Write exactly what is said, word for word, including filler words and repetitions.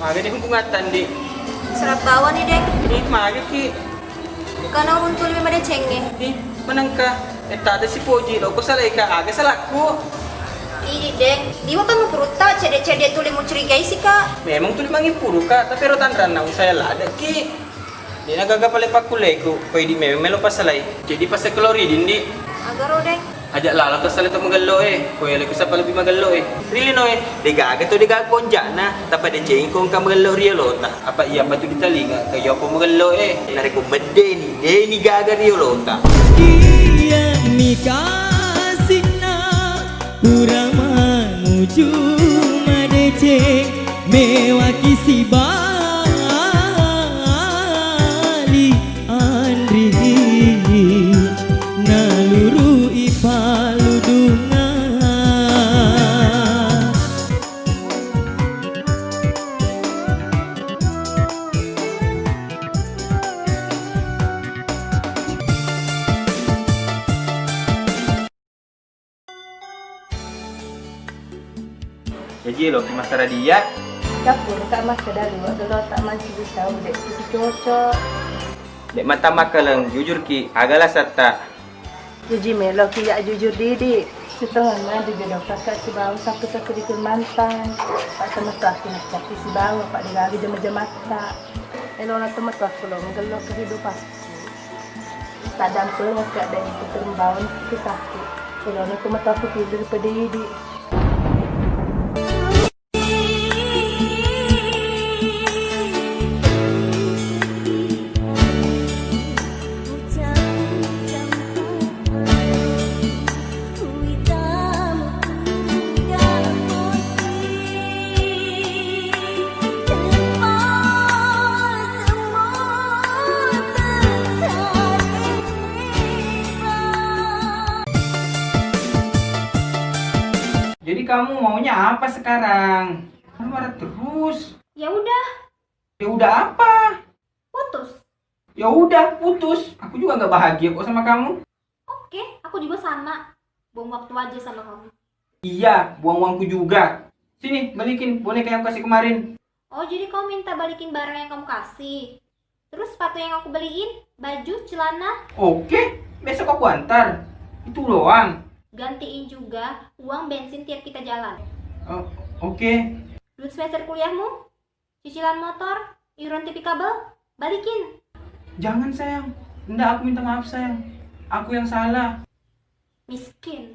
Maga ni hubungatta, Ndi? Serap bawani, Deng. Ih, maga ki? Kana urung tuli madecengnge. Ih, manengka? Etta ada si poji, lo ko salai ka, aga salakku? Idi, Deng. Diwa kan mupurutta, cedde-cedde tuli mucurigai sika. Memang tuli mangipuruka, tapi ero tanranna usaya ladeki. Dena gaga pale pakkuleku, ko idi memang melo pasalai. Jadi pasekelo ridi, Ndi. Agaro, Deng. Aja lalo tasale to magello e, ko ele ko sapa lebih magello e. Ri lino e, degaga to degaga konjana, tapa decengi ko engka magello riolota. Apa iya patu ditalinga, kayo ko magello e. Narekko medde ni, de ni gaga riolota. Iya ni kasinna, pura manuju madeceng, mewaki sibali anri, nalurui paludunga. Jaji eloki massara dia. Cappurukka makkeda liwe' gello ta mancaji tau, de' tu cocok. De' mata makkaleng, jujurki, aga lasatta? Jaji meloki ya jujur didi. Sitongenna dijodokakka sibawa sakku-sakku di Kalimantan. Pak temetu aku nakkappi sibawa, Pak, degaga jama-jamatta. Elona temetu aku lo magello kehidupan. Taddampengekka deng keterembauan kisahku. Elona ku mataku tidur pedidi. Jadi kamu maunya apa sekarang? Marah-marah terus. Ya udah. Ya udah apa? Putus. Ya udah, putus. Aku juga nggak bahagia kok sama kamu. Oke, aku juga sama. Buang waktu aja sama kamu. Iya, buang uangku juga. Sini, balikin boneka yang kasih kemarin. Oh, jadi kau minta balikin barang yang kamu kasih? Terus sepatu yang aku beliin, baju, celana? Oke, besok aku antar. Itu doang. Gantiin juga uang bensin tiap kita jalan. Oh, oke. Duit semester kuliahmu? Cicilan motor, iuran T V kabel, balikin. Jangan, sayang. Ndak, aku minta maaf, sayang. Aku yang salah. Miskin.